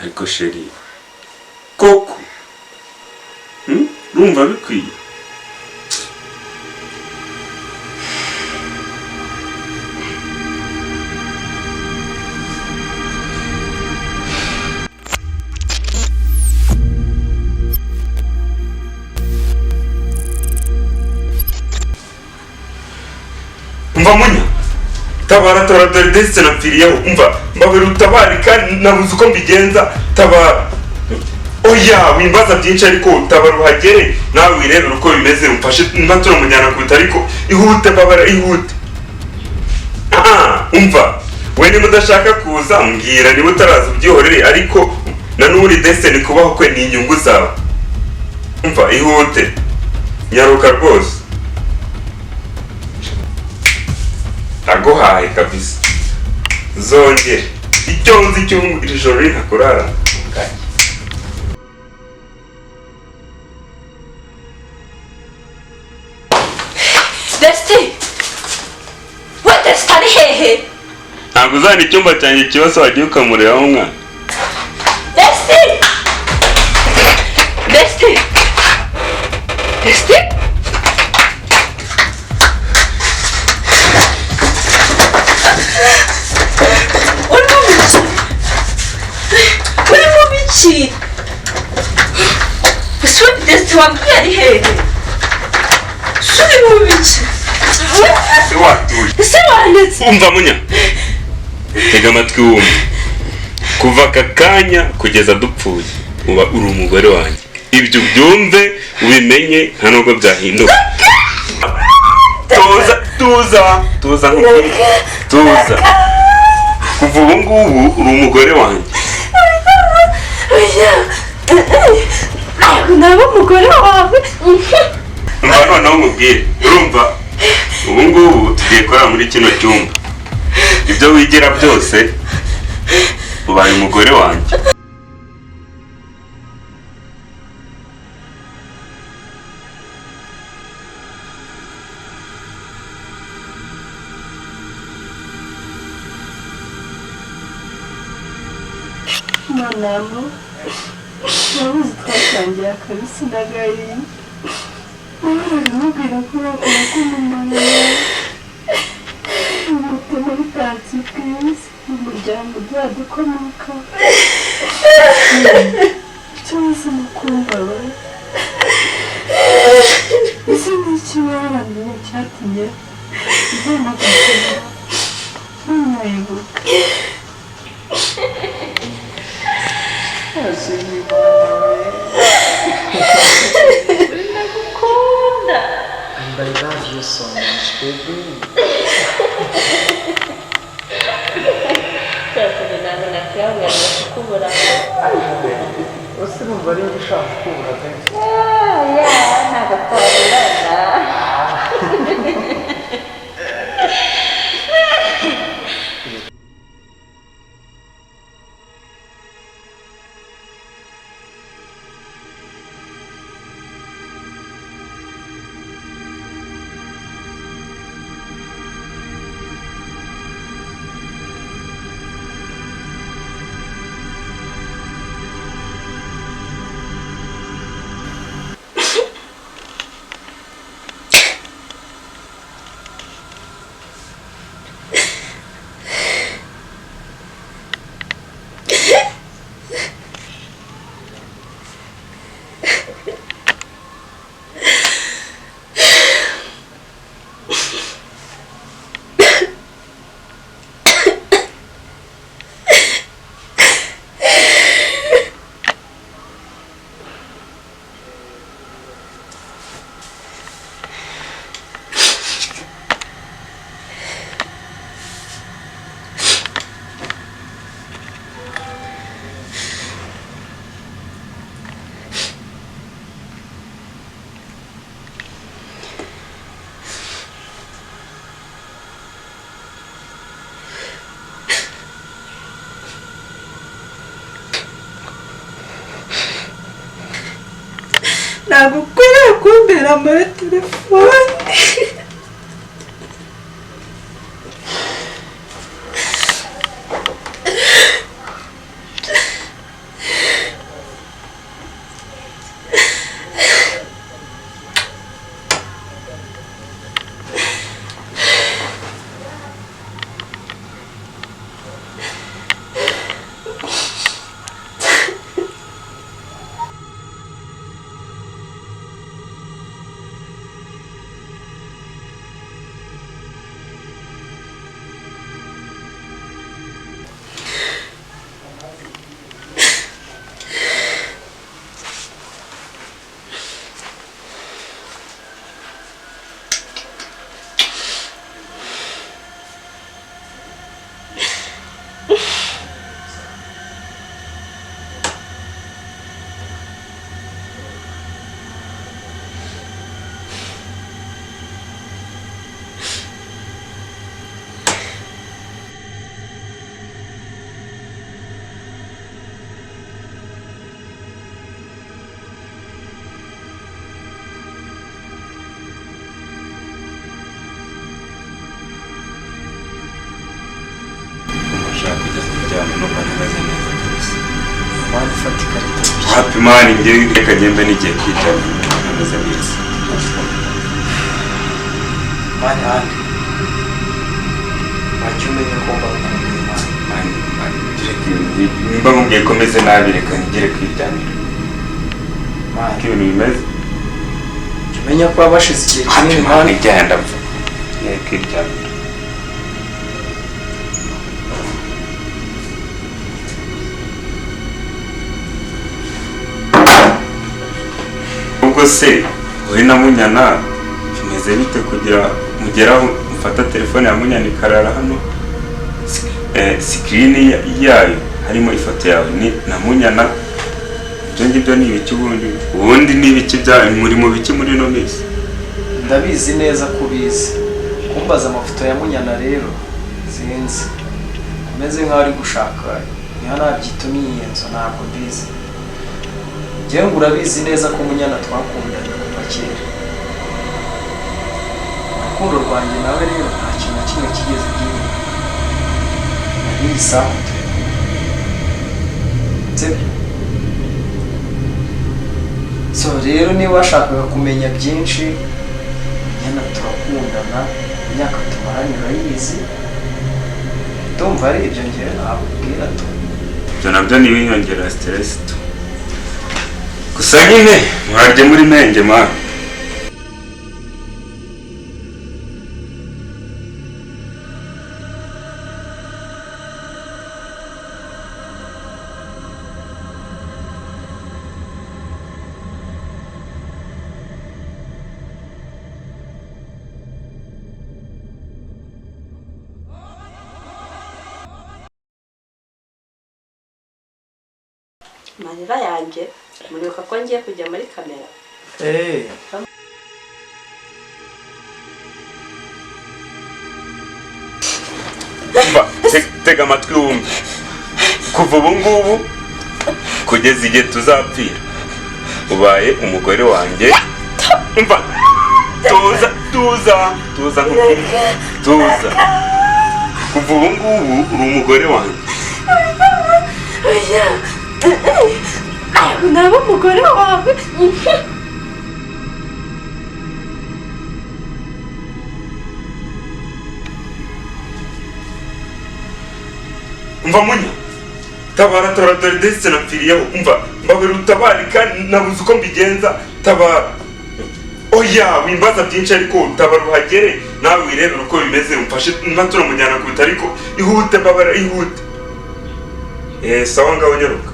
Ariko chérie, koko urumva bikwiye? Umva munya, tabara, tabara, dore ndetse napfiriyeho. Umva, mbabera utabare kandi nabuze uko mbigenza. Tabara. Oya, wimbaza byinshi, ariko tabara uhagere nawe wirebere uko bimeze, umfashe niba turamujyana ku bitaro, ariko ihute, mbabara, ihute. Ah, umva we, niba udashaka kuza mbwira, niba utaraza ubyihorere, ariko na n'ubundi Destiny kubaho kwe ni inyungu zawe. Umva, ihute, nyaruka rwose, ndaguhaye kabisa, zongere icyo nzi cyo iri joro ntakurara. Desti, we, Desti ari hehe? Ntabwo uzana icyumba cyanjye kibazo, wagiye ukamurebaho umwana. Desti, Desti, Desti! Uri mu biki? Uri mu biki? Ese we, Desti, wambwiye ari hehe? Ese uri mu biki? Watuje? Ese wandetse? Umva munya, tega amatwi wumve. Kuva aka kanya kugeza dupfuye, uba uri umugore wanjye. Ibyo ubyumve, ubimenye, nta nubwo byahinduka. Tuza, tuza, tuza nkubwire, tuza. Kuva ubu ngubu uri umugore wanjye. Oya, ntabwo naba umugore wawe. Umva noneho nkubwire, urumva, ubu ngubu tugiye kurara muri kino cyumba. Ibyo wigira byose, ubaye umugore wanjye. Manamu, urabuze, twasangiye akabisi n'agahiye, nahoraga mubwira ko bakora ko umumaro umutima bitatse bwiza mu muryango uzadukomoka cyose mu kumbabaza. Ese ni iki waramenye cyatumye ugomba kugira ntunayibuke? Ndagukunda. And I love you so much, baby. Cyatumye ntabwo nakwihanganira kukubura. Ese numva ari njye ushaka kukubura kenshi? Ntabwo twaburana. Ntabwo ukwiriye kumbera muri telefone. Man, fata ikarita. Happy man, njye reka ngende, nigiye kwiryamira, ameze neza. Man, handi wajya umenya ko mba ngukumbuye, man. Man, man, reka ibintu nimba nkubwiye ko meze nabi, reka nigere kwiryamira. Man, uko ibintu bimeze. Jya umenya ko waba hashize igihe Happy kinini, man, man. Igenda ndapfa, ngiye kwiryamira. Ubwo se wowe na Munyana bimeze bite kugira mugeraho mufata telefone ya Munyana ikarara hano, screen yayo harimo ifoto yawe ni na Munyana? Ibyo ngibyo ni ibiki ubundi? Ubundi ni ibiki bya muri mu biki muri ino minsi? Ndabizi neza ko ubizi. Kumbaza amafoto ya Munyana rero, sinzi, ameze nkaho ari gushaka niba nabyita imyiyenzo, ntabwo mbizi. Njyewe ngo urabizi neza ko Munyana twakundanye kuva kera. Urukundo rwanjye nawe rero nta kintu na kimwe kigeze gihinduka, na n'iyi saha turi kumwe, sibyo? So rero niba washakaga kumenya byinshi, Munyana turakundana, imyaka tumaranye urayizi. Ndumva ari ibyo ngewe nakubwira tu. Ibyo nabyo ni ibinyongera stress tu. Gusa nyine murarye muri menge, man. Amarira yanjye, muribuka ko ngiye kujya muri kamera. Eee. Umva, tega amatwi wumve. Kuva ubu ngubu kugeza igihe tuzapfira, ubaye umugore wanjye. Umva, tuza, tuza, tuza nkubwire, tuza. Kuva ubu ngubu uri umugore wanjye. Naba umugore wawe? Umva Munya, tabara, tabara, dore ndetse napfiriyeho. Umva, mbabera utabare kandi nabuze uko mbigenza. Tabara. Oya, wimbaza byinshi, ariko tabara uhagere nawe wirebere uko bimeze, umfashe niba turamujyana ku bitaro. Ariko ihute, mbabara, ihute. Sawa, ngaho nyaruka.